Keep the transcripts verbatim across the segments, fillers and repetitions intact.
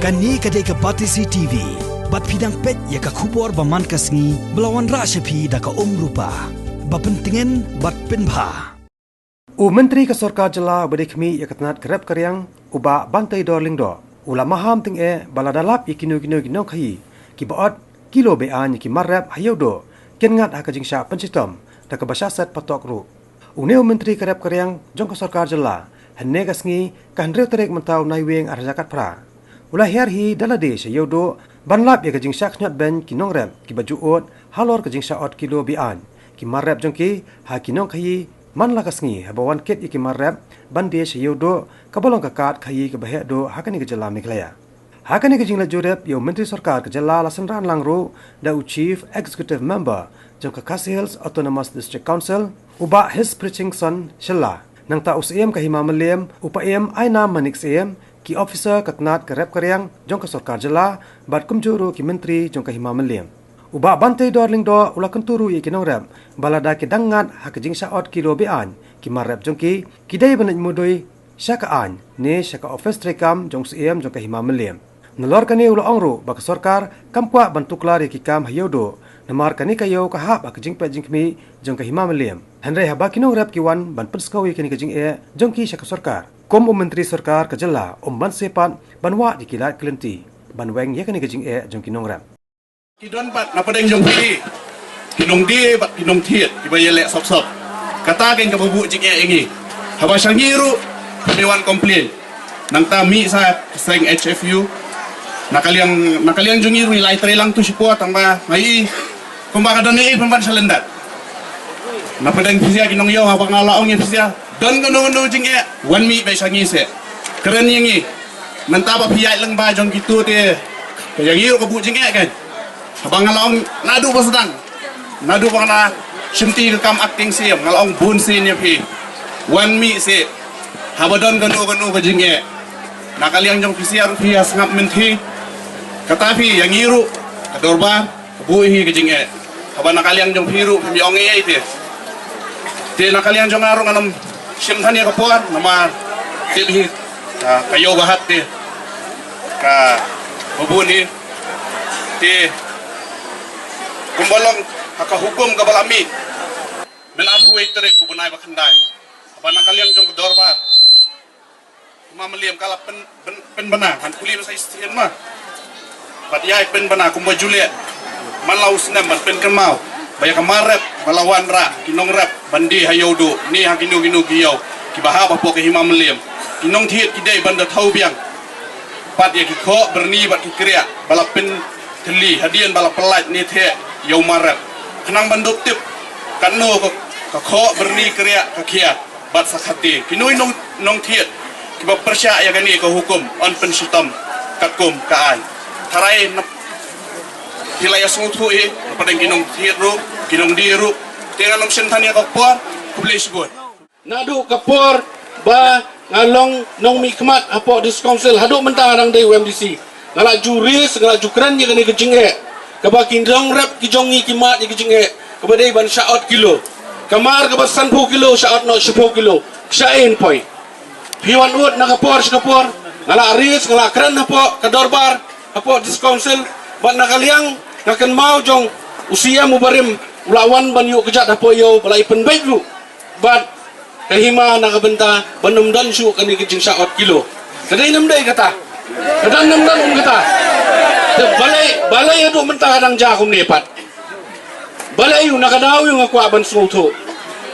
Kane ka dei ka Batesi T V. Bad phi dang peit ïa ka khubor ba man ka sngi ba la wanrah sha phi da ka Umrupa. Ba pyntngen bad pynbha. U Myntri ka Sorkar Jylla uba dei khmih ïa ka tnat ka rep ka riang, u Bah Banteidor Lyngdoh, u la maham tyngeh ba lada lap ïa kino kino ki nongkhaïi kiba ot kilo be-aiñ ïa ki mar rep ha Ïewduh, kin ngat ha ka jingshah pynshitom da kaba shah set patok ruh. Une u Myntri ka rep ka riang jong ka Sorkar Jylla, hynne ka sngi ka hynriew tarik mynta u Naiwieng arhajar khatphra, u la hiar hi da lade sha Ïewduh ban lap ïa ka jingshah khñiot beiñ ki nongrep kiba ju ud halor ka jingshah ot kilo be-aiñ ki mar rep jong ki ha ki nongkhaïi man la ka sngi, haba wan kit ïa ki mar rep ban die sha Ïewduh, kaba long ka kad khaïi kaba heh duh ha kane ka jylla Meghalaya. Ha kane ka jingleit jurip ïa u Myntri Sorkar ka jylla la synran lang ruh da u Chief Executive Member jong ka Khasi Hills Autonomous District Council, u Bah Hispirchingson Shylla, nangta u Syiem ka Hima Mylliem, u Paiem Ainam Manik Syiem, ki officer ka tnat ka rep ka riang jong ka Sorkar Jylla, bad kumjuh ruh ki myntri jong ka Hima Mylliem. U Bah Banteidor Lyngdoh u la kyntu ruh ïa ki nongrep ba lada ki dang ngat ha ka jingshah ot kilo be-aiñ ki mar rep jong ki, ki dei ban leit mudui sha ka aiñ ne sha ka ophis treikam jong u Syiem jong ka Hima Mylliem. Nalor kane u la ong ruh ba ka sorkar kam kwah ban tuklar ïa ki kam ha Ïewduh, namar kane ka ïew ka hap ha ka jingpeit jingkhmih jong ka Hima Mylliem. Hynrei haba ki nongrep ki wan ban pynsngew ïa kane ka jingeh jong ki sha ka sorkar, kum u Myntri Sorkar ka jylla um banse pat ban wad ïa ki lad ki lynti ban weng ïa kane ka jingeh jong ki nongrep. Ki don pat na pdeng jong phi ki nongdie bad ki nongthied kiba ïaleh sop sop. Kata keiñ kaba buh jingeh ïa ngi. Haba sha ngi ruh phi wan complain. Nangta mih sa ka seng H F U. Na ka liang, na ka liang jong ngi ruh ngi la ïatrei lang tu shipor, tangba nga i kumba ka don i pynban sha lyndet. Na pdeng phi sha ki nongïew, haba nga la ong ïa phi sha don kano kano jingeh, wan mih beit sha ngi seh. Kren ïa ngi. Mynta ba phi ïaid lyngba jong kito te, ka ïa ngi ruh ka buh jingeh keiñ. Haba nga la ong naduh ba sdang, naduh ba nga la shimti ka kam acting Syiem, nga la ong bun sien ïa phi. Wan mih seh. Haba don kano kano ka jingeh, na ka liang jong phi sha ruh phi ïa sngap mynthi. Kata phi ïa ngi ruh ka dorbar ka buh hi ka jingeh. Haba na ka liang jong phi ruh phim ïa ong ei ei te. Te na ka liang jong nga ruh ngan ym shim than ïa ka por namar tip hi, ah, ka ïew ba hat te kaba bun hi. Te kumba long ha ka hukum kaba la mih, mynta arphew wei tarik u bnai ba khyndai. Haba na ka liang jong ka dorbar Hima Mylliem ka la pyn, pyn, pynbna, ngan pule ba sa shisien ma. Bad ïa i pynbna kumba ju leh man la u snem ban pynkynmaw ba ïa ka mar rep ba la wanrah ki nongrep ban die ha Ïewduh ne ha kino kino ki ïew kiba hap hapoh ka Hima Mylliem, ki nongthied ki dei ban da thaw biang. Bad ïa ki khoh byrni bad ki kriah ba la pynthylli hadien ba la pyllait ne theh ïa u mar rep, khnang ban dup tip katno ka, ka khoh byrni kriah ka khia bad sa khate. Kino i nong, nongthied kiba pyrshah ïa kane ka hukum yn pynshitom katkum ka aiñ. Tharai na phi la ïa sngewthuh hi na pdeng ki nongthied ruh, ki nongdie ruh. Te ngan ym shim than ïa ka por. Khublei shibun. Naduh ka por ba nga long nongmihkhmat hapoh District Council haduh mynta nga dang dei u M D C, nga la ju raise, nga la ju kren ïa kane ka jingeh kaba ki nongrep ki jong ngi ki mad ïa ka jingeh kaba dei ban shah ot kilo. Ka mar kaba sanphew kilo shah ot noh shiphew kilo. Sha ei poi. Phi wan ud na ka por sha ka por, nga la raise, nga la kren hapoh ka dorbar, hapoh District Council, bad na ka liang ka kynmaw jong u C M u barim u la wan ban ïuh kjat hapoh ïew ba la i pynbeit ruh bad ka hima na ka bynta ban ym don shuh kane ka jingshah ot kilo. Ka dei ne ym dei kata? Ka don ne ym don um kata? Te balei, balei haduh mynta ka dang jia kumne pat? Balei? Ïa na ka daw ïa nga kwah ban sngewthuh.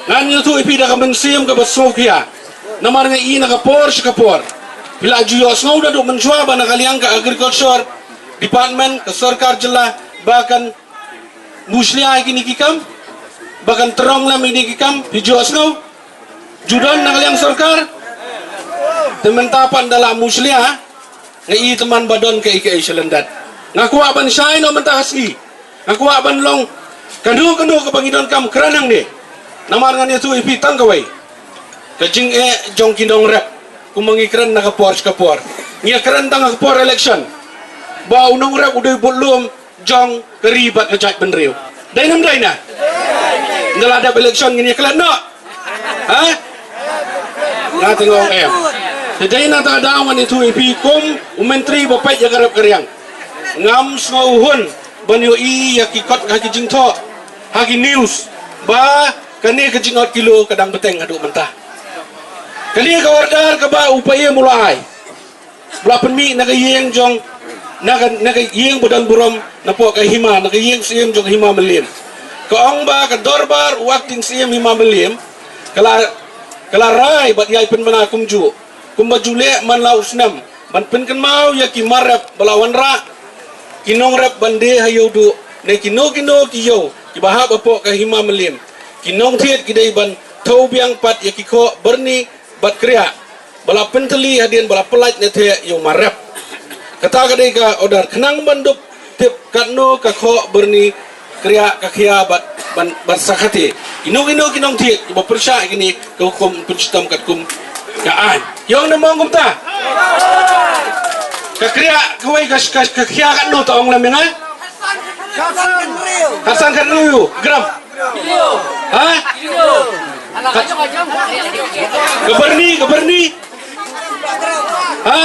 Ngan ïathuh ïa phi da ka mynsiem kaba sngewkhia. Namar nga i na ka por sha ka por phi la ju ïohsngew naduh mynshuwa ba na ka liang ka Agriculture Department ka sorkar jylla ba kan mushlia ïa kine ki kam, ba kan tyrong lem ïa kine ki kam, phi ju ïohsngew? Ju don na ka liang sorkar. Te mynta pat da la mushlia, nga i te man ba don kaei kaei sha lyndet. Nga kwah ban shai noh mynta ka sngi. Nga kwah ban long kano kano kaba ngi donkam kren hangne. Namar ngan ïathuh ïa phi tang kawei. Ka jingeh jong ki nongrep kumba ngi kren na ka por sha ka por. Ngi ïa kren tang ha ka por election ba u nongrep u dei u budlum jong ka ri bad ka jaitbynriew. Dei ne ym dei na? Ynda la dep election ngin ïa klet noh. Ha? Nga te nga ong em. Te dei na kata ka daw ngan ïathuh ïa phi kum u myntri ba peit ïa ka rep ka riang. Ngam sngewhun ban ïohi ïa ki kot ha ki jingthoh ha ki news ba kane ka jingot kilo ka dang bteng haduh mynta. Kane ka order kaba u Paiem u la ai, u la pynmih na ka ïing jong, na ka, na ka ïing ba don burom, napoh ka hima, na ka ïing syiem jong Hima Mylliem. Ka ong ba ka dorbar u acting syiem Hima Mylliem ka la, ka la rai bad ïai pynbna kumjuh kumba ju leh man la u snem, ban pynkynmaw ïa ki mar rep ba la wanrah ki nongrep ban die ha ïewduh, ne kino kino ki ïew kiba hap hapoh ka Hima Mylliem. Ki nongthied ki dei ban thew biang pat ïa ki khoh byrni bad kriah ba la pyntylli hadien ba la pyllait ne theh ïa u mar rep. Kata ka dei ka order khnang ban dup tip katno ka khoh byrni, kriah, ka khia bad ban, bad sa kata. Kino kino ki nongthied kiba pyrshah ïa kine, ka hukum pynshitom katkum ka aiñ. Ïong ne mong kumta? Ka kriah kawei, ka, ka, ka khia katno, ta ong lem ïa nga? Khatsan khathynriew gram. Ha? Ka byrni, ka byrni. Ha?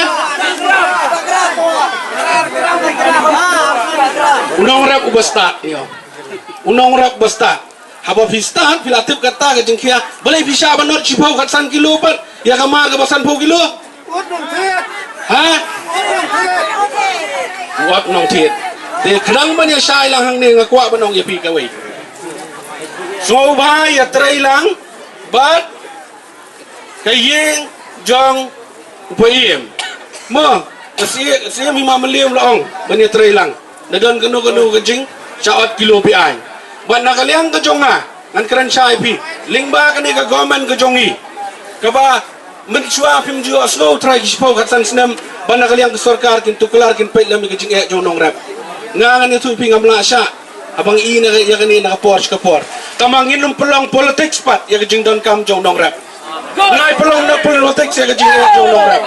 U nongrep uba stad, ïa. U nongrep uba stad. Haba phi stad, phi la tip kata ka jingkhia. Balei phi shah ban ot shiphew khatsan kilo pat ïa ka mar kaba sanphew kilo? Ha? Wat nongthied. Te khnang ban ïa shai lang hangne, nga kwah ban ong ïa phi kawei. Sngewbha ïa trei lang bad ka ïing jong u Paiem. Mo, ka siem, ka siem Hima Mylliem la ong ban ïa trei lang. Na don kano kano ka jingshah ot kilo phi aiñ. Bad na ka liang ka jong nga, ngan kren shai phi, lyngba kane ka government ka jong ngi, kaba mynshuwa phim ju ïohsngew trai ki shiphew khatsan snem ba na ka liang ka sorkar kin tuklar, kin peit lem ïa ka jingeh jong u nongrep. Nga ngan ïathuh ïa phi, ngam lah shah haba ngi i na ka, ïa kane na ka por sha ka por. Tangba ngin ym pynlong politics pat ïa ka jingdonkam jong u nongrep. Ngai pynlong na politics ïa ka jingeh jong u nongrep.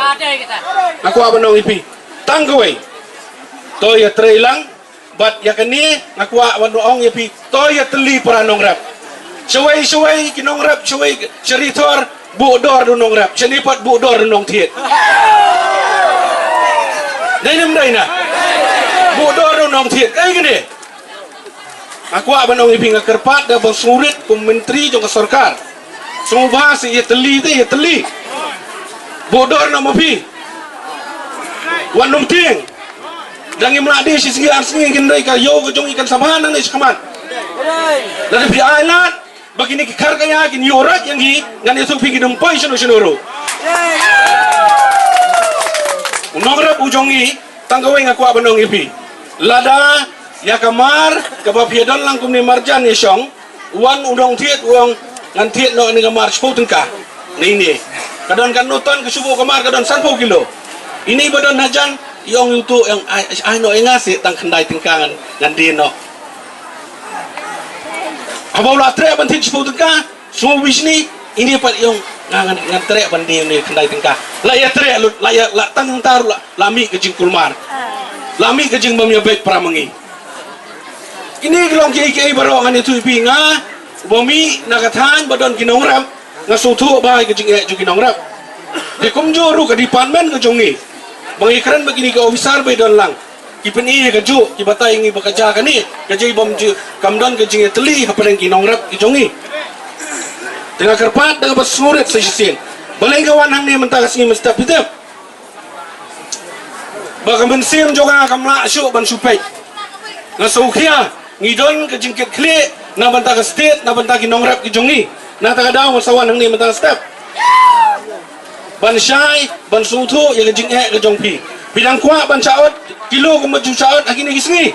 Nga kwah ban ong ïa phi tang kawei, to ïa trei lang. Bad ïa kane nga kwah ban ong ïa phi, to ïa tylli para nongrep. Shawei shawei ki nongrep, shawei sha Ri Thor buh dor da u nongrep, shane pat buh dor da u nongthied. Dei ne ym dei na? Buh dor da u nongthied. Kaei kane? Nga kwah ban ong ïa phi, nga kyrpad da ba sngewrit kum myntri jong ka sorkar. Sngewbha sa ïa tylli te ïa tylli. Buh dor na ma phi. Wat nym tieng. Dang im lah de shi sngi ar sngi, hynrei ka ïew ka jong ngi kan sa bha nangne shakhmat. Lada phi ai lad ba kine ki khar kaya kin ïoh rek ïa ngi, ngan ïathuh phi, ki dang poi shano shano ruh. U nongrep u jong ngi, tang kawei nga kwah ban ong ïa phi. Lada ïa ka mar kaba phi ïa don lang kumne marjan ïa shong, wan u nongthied u ong, ngan thied noh ïa ka mar shiphew tyngka. Ngi ne, ka don katno ton ka shu buh ka mar, ka don sanphew kilo. Ine ba don hajan i ong, ïa uto ong, ai, ai noh ïa nga seh tang khyndai tyngka, ngan, ngan die noh. Haba u la treh ban thied shiphew tyngka, sngewbha shini, ine pat i ong, nga, ngan, ngan treh ban die ne khyndai tyngka. La ïa treh lut, la ïa, la tang tar, la, la mih ka jingkulmar. La mih ka jingbym ïa beit para ma ngi. Kine ki long kiei kiei baroh, ngan ïathuh ïa phi, nga uba mih na ka thaiñ ba don ki nongrep, nga sngewthuh bha ïa ka jingeh jong ki nongrep. Te kumjuh ruh ka department ka jong ngi, ba ngi kren ba kine ki officer ba ïa don lang, ki pyni ïa kajuh, ki batai ïa ngi ba ka jia kane, ka jia bym ju, kam don ka jingïatylli hapdeng ki nongrep ki jong ngi. Te nga kyrpad da kaba sngewrit sa shisien, balei nga wan hangne mynta ka sngi, mynstep phi tip ba ka mynsiem jong nga kam lah shuh ban shu peit. Nga sngewkhia ngi don ka jingkitkhlieh na bynta ka state, na bynta ki nongrep ki jong ngi. Na kata ka daw nga sa wan hangne mynta ka step ban shai, ban sngewthuh ïa ka jingeh ka jong phi. Phi dang kwah ban shah ot kilo kumba ju shah ot ha kine ki sngi?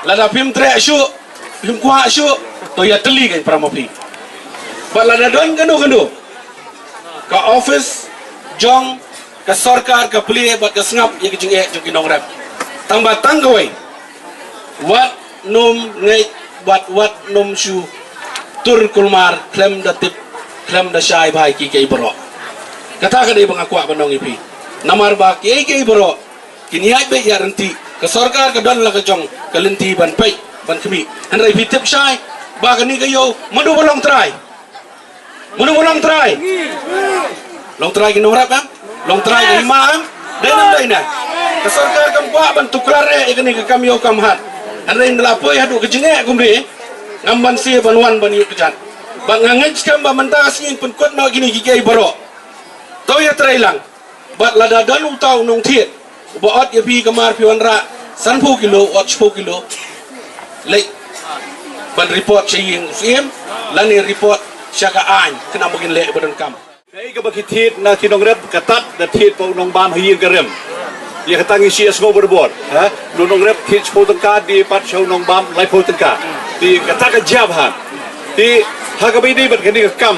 Lada phim treh shuh, phim kwah shuh, to ïa tylli kein para ma phi. Bad lada don kano kano ka office jong ka sorkar ka plie bad ka sngap ïa ka jingeh jong ki nongrep. Tangba tang kawei, wat nym ngeit bad wat nym shu tur kulmar khlem da tip, khlem da shai bha ïa kiei kiei baroh. Kata ka dei ba nga kwah ban ong ïa phi. Namar ba kiei kiei baroh kin ïaid beit ïaid ryntih. Ka sorkar ka don la ka jong ka lynti ban peit, ban khmih. Hynrei phi tip shai ba kane ka ïew, mano ba long trai? Mano ba long trai? Long trai ki nongrep em? Long trai ka hima em? Dei ne em dei ne? Ka sorkar kam kwah ban tuklar eh ïa kane ka kam ïew kam hat. Hynrei ynda la poi haduh ka jingeh kumne, ngam banse ban wan ban ïuh kjat. Bad nga ngeit skhem ba mynta ka sngi pynkut noh kine kiei kiei baroh. To ïatreilang. Bad lada don uta u nongthied uba ot ïa phi, kamar phi wanrah sanphew kilo, ot shiphew kilo, leit ban report sha ïing u Syiem lane report sha ka aiñ, khnang ba kin leh ba donkam. Kaei kaba ki thied na ki nongrep, ka tad da thied pa u nongbam ha ïing ka rem. Ïa kata ngi shu ïa sngew barabor, ha? U nongrep thied shiphew tyngka, die pat sha u nongbam laiphew tyngka. Te kata ka jia bha. Te ha kaba ïadei bad kane ka kam,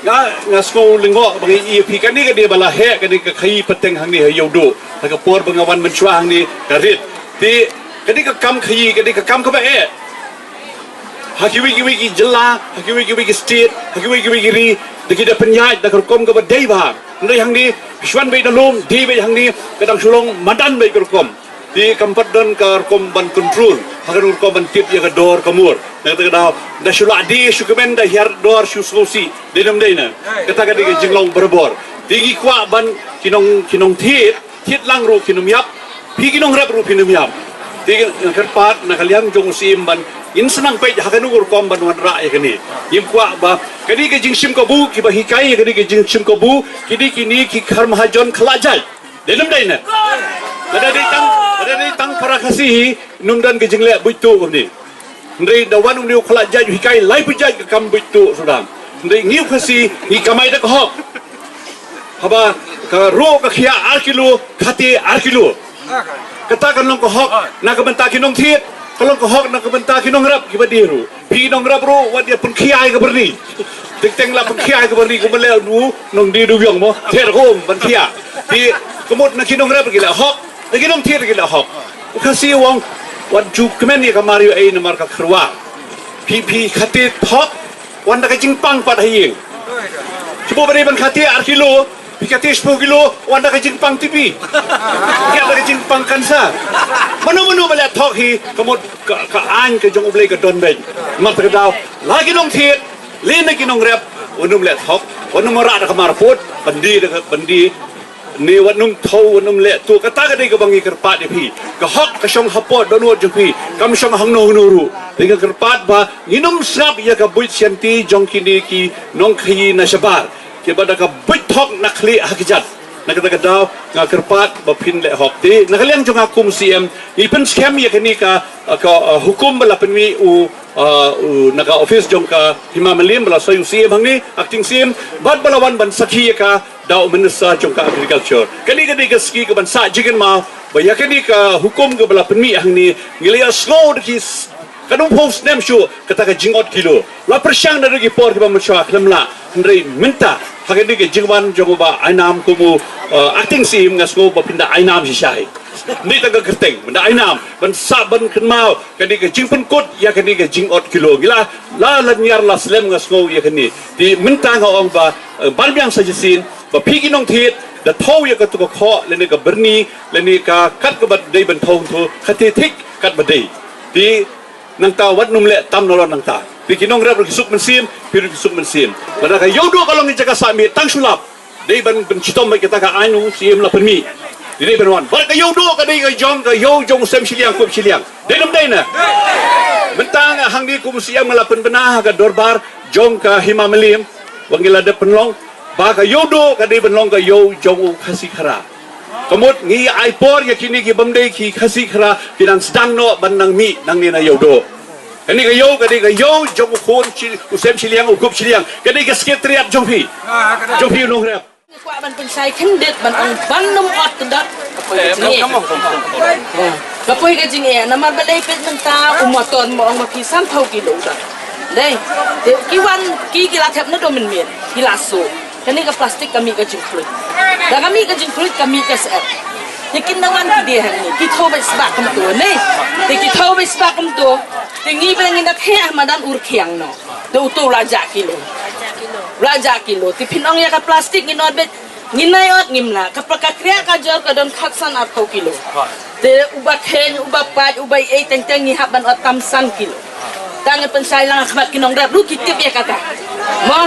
nga, nga sngew lyngngoh ba ngi ïa phi, kane ka dei ba la heh, kane ka khaïi pateng hangne ha Ïewduh. Ha ka por ba nga wan mynshuwa hangne ka rit. Te kane ka kam khaïi, kane ka kam kaba eh. Ha kiwei kiwei ki jylla, ha kiwei kiwei ki state, ha kiwei kiwei ki ri, da ki da pynïaid da ka rukom kaba dei bha. Hynrei hangne, shu wan beit na lum, die beit hangne, ka dang shu long madan beit ka rukom. Te kam pat don ka rukom ban control, ha ka rukom ban tip ïa ka dor ka mur. Na kata ka daw, da shu lah die shu kmen, da hiar dor shu sngewsih. Dei ne em dei ne? Kata ka dei ka jinglong barabor. Te ngi kwah ban ki nong, ki nongthied, thied lang ruh kin ym ïap, phi ki nongrep ruh phin ym ïap. Te nga kyrpad na ka liang jong u Syiem ban ngin sa nang peit ha kano ka rukom ban wanrah ïa kane. Ngim kwah ba kane ka jingshim kabu, kiba hikai ïa kane ka jingshim kabu, ki dei kine ki khar mahajon khlad jait. Dei ne em dei ne? Lada dei tang, lada dei tang para Khasi hi, ym don ka jingleh buit tuh kumne. Hynrei da wan une u khlad jait u hikai laiphew jait ka kam buit tuh sudang. Hynrei ngi u Khasi ngi kamai da ka hok. Haba ka ruh ka khia ar kilo, khate ar kilo. Kata kan long ka hok na ka bynta ki nongthied, ka long ka hok na ka bynta ki nongrep kiba die ruh. Phi nongrep ruh wat ïa pynkhia ïa ka byrni. Teng teng la pynkhia ïa ka byrni kumba leh u nongdie duwiong mo. Thied ruh ban khia. Phi ka mut na ki nongrep ki la hok, na ki nongthied ki la hok. U Khasi u ong, wat ju kmen ïa ka mar ïoh ei namar ka kyrwa. Phi, phi khate thok, wan da ka jingpang pat ha ïing. Shu ba dei ban khate ar kilo, phi khate shiphew kilo, wan da ka jingpang T B. Wan da ka jingpang cancer. Mano mano ba leh thok hi, ka mut ka, ka aiñ ka jong U Blei ka don beit. Namar kata ka daw, la ki nongthied, lane ki nongrep, wat nym leh thok, wat nym rah da ka mar put, ban die da ka, ban die, ne wat nym thew, wat nym leh tuh, kata ka dei kaba ngi kyrpad ïa phi. Ka hok ka shong hapoh dohnud jong phi, kam shong hangno hangno ruh. Te nga kyrpad ba ngin nym sngap ïa ka buit shianti jong kine ki nongkhaïi na shabar, kiba da ka buit thok na khlieh ha kjat. Na kata ka daw nga kyrpad ba phin leh hok. Te na ka liang jong nga kum Syiem, ngi pynskhem ïa kane ka, ka, uh, hukum ba la pynmih u, uh, u, na ka office jong ka Hima Mylliem, ba la soi u Syiem hangne, acting Syiem, bad ba la wan ban sakhi ïa ka da u Minister jong ka Agriculture. Kane ka dei ka sngi kaban sah jingkynmaw ba ïa kane ka hukum kaba la pynmih hangne, ngi la ïa sngew da ki s-, ka dum phew snem shuh kata ka jingot kilo. La pyrshang naduh ki por kiba mynshuwa khlem lah. Hynrei mynta ha kane ka jingwan jong u Bah Ainam kum u, uh, acting Syiem, nga sngew ba phin da ainam shisha hi. Ngi tang ka kyrteng ban da ainam, ban sah ban kynmaw kane ka jingpynkut ïa kane ka jingot kilo. Ngi la, la lynñiar la slem nga sngew ïa kane. Te mynta nga ong ba, eh, ban biang sa shisien ba phi ki nongthied da thew ïa katu ka khoh lane ka byrni lane ka kat kaba dei ban thew, thew khate thik kat ba dei. Te nangta wat nym leh tam nalor nangta. Te ki nongrep ruh ki suk mynsiem, phi ruh ki suk mynsiem. Lada ka Ïewduh ka long ka jaka sah miet tang shu lap, dei ban, ban shitom bad kata ka aiñ u Syiem la pynmih. Dei ban wan. Bad ka Ïewduh ka dei ka jong, ka ïew jong u sem shiliang kup shiliang. Dei ne em dei ne? Mynta nga hangne kum u Syiem nga la pynbna ha ka dorbar jong ka Hima Mylliem, ba ngi la dep pynlong ba ka Ïewduh ka dei ban long ka ïew jong u Khasi Khara. Ka mut ngi ai por ïa kine ki bym dei ki Khasi Khara ki nang sdang noh ban nang mih nangne na Ïewduh. Kane ka ïew ka dei ka ïew jong u khun shi-, u sem shiliang, u kup shiliang. Ka dei ka secretariat jong phi. Jong phi u nongrep. Nga kwah ban pynshai khyndiat ban ong ban nym ot kdot. Ka poi ka jingeh. Ka poi ka jingeh. Namar balei peit mynta u motor mo ong ma phi sanphew kilo dot. Dei. Te ki wan ki, ki la thep naduh mynmiet. Ki la shu. Kane ka plastik ka mih ka jingkhluit. Da ka mih ka jingkhluit ka mih ka shet. Te kin da wan ki die hangne. Ki thew beit sbak kumto ne. Te ki thew beit sbak kumto. Te ngi ba ngin da theh ha madan u rkhiang noh. Te uto u la jah kilo. U la jah kilo. Te phin ong ïa ka plastik ngin ot beit. Ngin nai ot ngim lah. Ka pla-, ka kriah ka jor ka don khatsan arphew kilo. Te uba kheiñ, uba pait, uba ei teng teng ngi hap ban ot tam san kilo. Tang ngi pynshai lang ha khmat ki nongrep ruh ki tip ïa kata. Mo,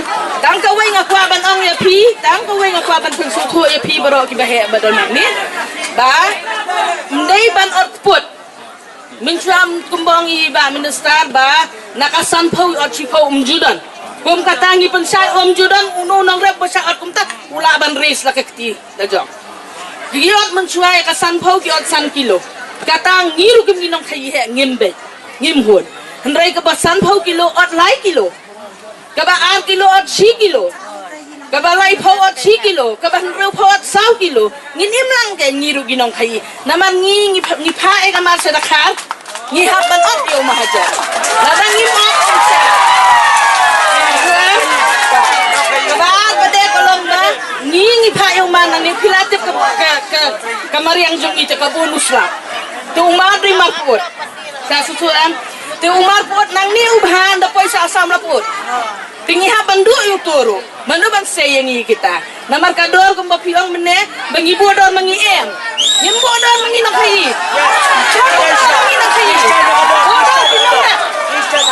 tang kawei nga kwah ban ong ïa phi, tang kawei nga kwah ban pynsngewthuh ïa phi baroh kiba heh ba don hangne. Ba, ym dei ban ot kput. Mynshuwa kumba ong i Bah Minister ba, na ka sanphew ot shiphew ym ju don. Kum kata ngi pynshai ym ju don, uno u nongrep ba shah ot kumta, u lah ban raise la ka kti da jong. Ki ot mynshuwa ïa ka sanphew ki ot san kilo. Kata ngi ruh kim ngi nongkhaii heh ngim beit, ngim hun. Hynrei kaba sanphew kilo ot lai kilo. Kaba ar kilo ot shi kilo. Kaba laiphew ot shi kilo. Kaba hynriewphew ot saw kilo. Ngin im lang ke ngi ruh ki nongkhaii. Namar ngi ngi pha, ngi pha eh ka mar sha da khar. Ngi hap ban ot ïa u mahajan. Lada ngim ot. Kaba ar ba dei ka long ba ngi ngi pha ïa u mar nangne phi la tip ka, ka, ka, ka mariang jong ngi te ka bonus la. Te u mar dei mar pyut. Sa susuan. Te u mar pyut nangne u bha da poi sha Assam la pyut. Te ngi hap ban duh ïa u toro. Mano ban sei ïa ngi kita. Namar ka dor kumba phi ong mynne ba ngi buh dor ma ngi em. Ngim buh dor ma ngi nongkhaii. Ngim buh dor ma ngi nongkhaii. Buh dor ki nongrep.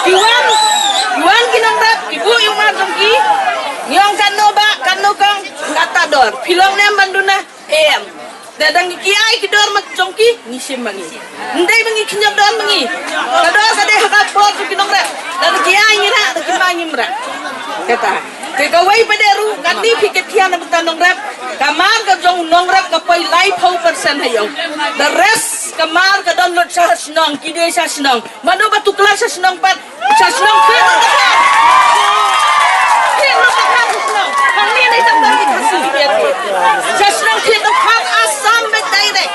Ki wan, ki wan ki nongrep, ki buh ïa u mar jong ki. Ngi ong katno bah, katno kong, kata dor. Phi long ne em ban duna. Em. Da dang ki ai ki dor ma jong ki, ngi shim ma ngi. Ndei ma ngi khyndiat dor ma ngi. Ka dor ka dei ha ka bor jong ki nongrep. Da dang ki ai ngi rah, da ki ma ngim rah. Kata. Te kawei pat de ruh, katni phi kyndiat na bynta nongrep. Ka mar ka jong nongrep ka poi laiphew percent ha ïew. The rest ka mar ka don lut sha shnong, ki dei sha shnong. Mano ba tuklar sha shnong pat. Sha shnong Thied Nongtakhar. Thied Nongtakhar sha shnong. Hangne dei tang tang ki Khasi ki Biar. Sha shnong Thied Nongtakhar Assam beit direct.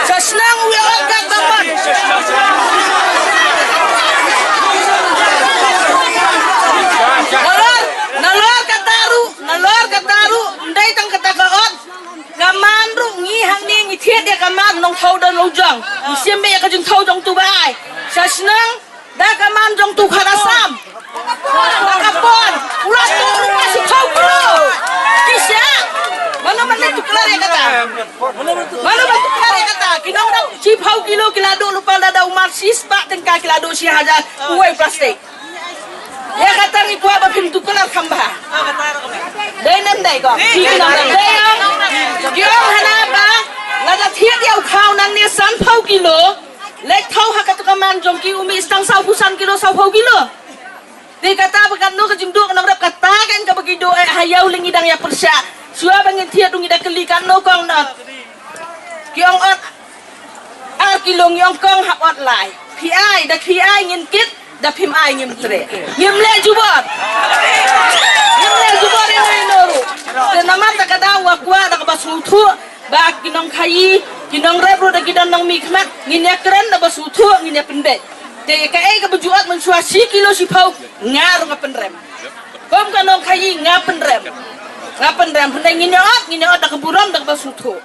Sha shnong u ïa ot ka bamon. Nalor, nalor kata ruh, nalor kata ruh, ndei tang kata ka ot. Ka man ruh ngi hangne ngi thied ïa ka man Nongthaw Dollojong. Ngi shim beit ïa ka jingthaw jong tu ba ai. Sha shnong da ka man jong tu khana sam. Da ka pon. U la tu ruh ba shiphew kilo. Ki sha. Mano mano tuklar ïa kata. Mano mano tuklar ïa kata. Ki nongrep shiphew kilo ki la duh lypa da da u mar shi spah tyngka ki la duh shi hajar. Uwei plastik. Ïa kata ngi kwah ba phin tuklar kham bha. Dei ne ym dei ko. Ki nongrep dei ong. Ki ong hana ba lada thied ïa u khaw nangne sanphew kilo. Leit thaw ha kata ka man jong ki u mih tang sawphew san kilo, sawphew kilo. Te kata ba katno ka jingduh ka nongrep kata kan kaba ki duh eh ha ïew lei ngi dang ïa pyrshah. Shuwa ba ngin thied ruh ngi da kylli katno kong not. Ki ong ot ar kilo ngi ong kong ha ot lai. Phi ai, da phi ai ngin kit, da phim ai ngim treh. Ngim leh jubor. Ngim leh jubor ïa uno uno ruh. Te namar kata ka daw nga kwah da kaba sngewthuh ba ki nongkhaii, ki nongrep ruh da ki don nongmihkhmat, ngin ïa kren da ba sngewthuh, ngin ïa pynbeit. Te kaei kaba ju ot mynshuwa shi kilo shiphew, nga ruh nga pynrem. Kum ka nongkhaii nga pynrem. Nga pynrem, hynrei ngin ïa ot, ngin ïa ot da ka burom da kaba sngewthuh.